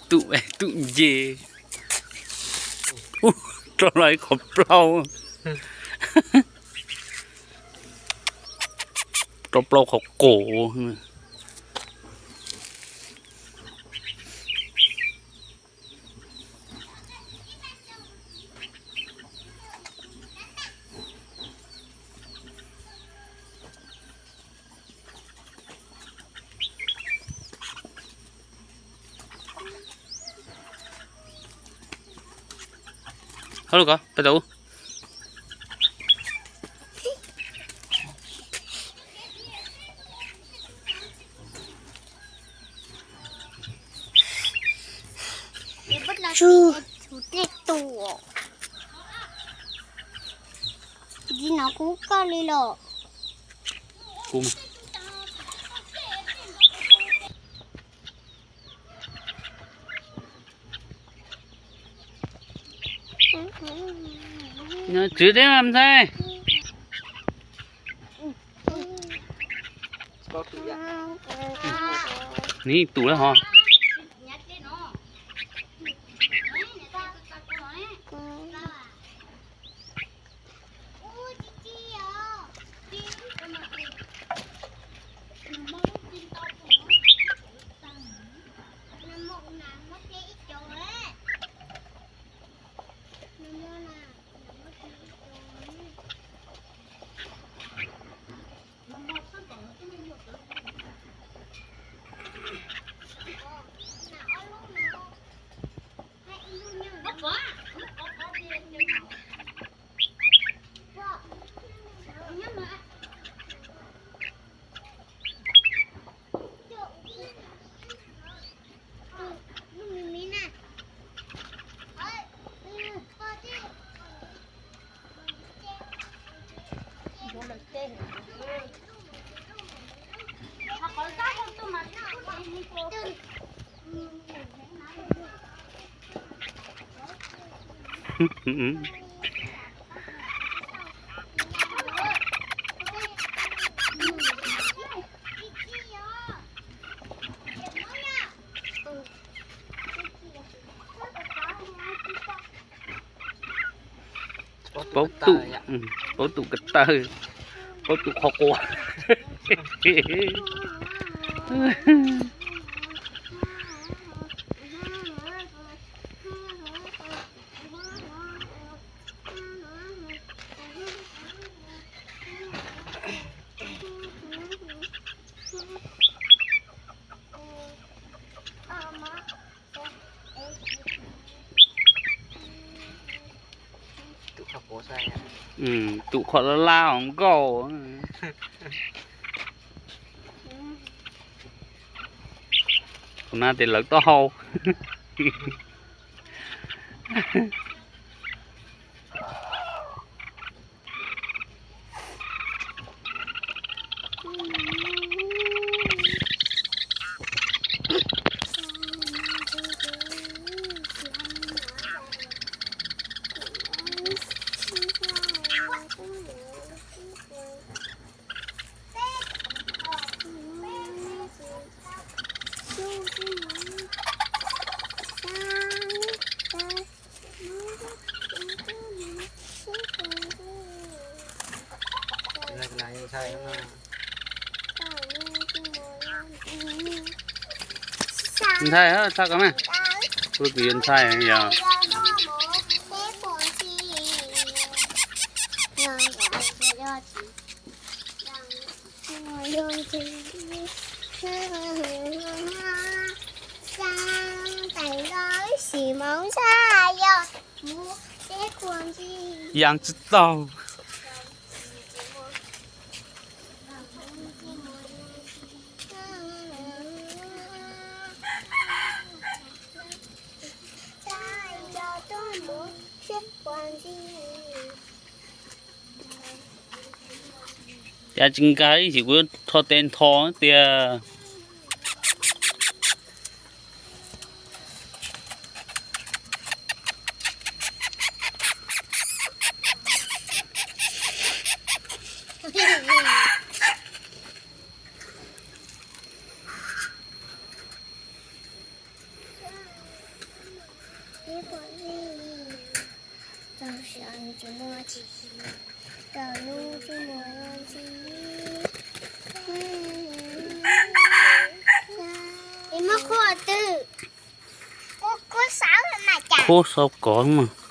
Tum, tum nce. Ub, rau los ib qhov plaub. Rau plaub qhov qus. Hab lug ko, peb tau ub. Tsug, tsug tej tus. Tsis hnov kub koj li los. Kub mas. Nyob tswv thiab ntxhais. Nws tus lawm hos. Paub tum, paub tum ko taw, paub tum qhov quav. Tum qhov laj laj hauv nkauj. Tus no tes lawv taub hau. Ntshai, txhob kov mas. Kuv tus yuav ntshai yog. Yaa tsi taug. Tsis nkag ib ntsis kuv rho tes ntho tiag. Khuab xaub kov mas.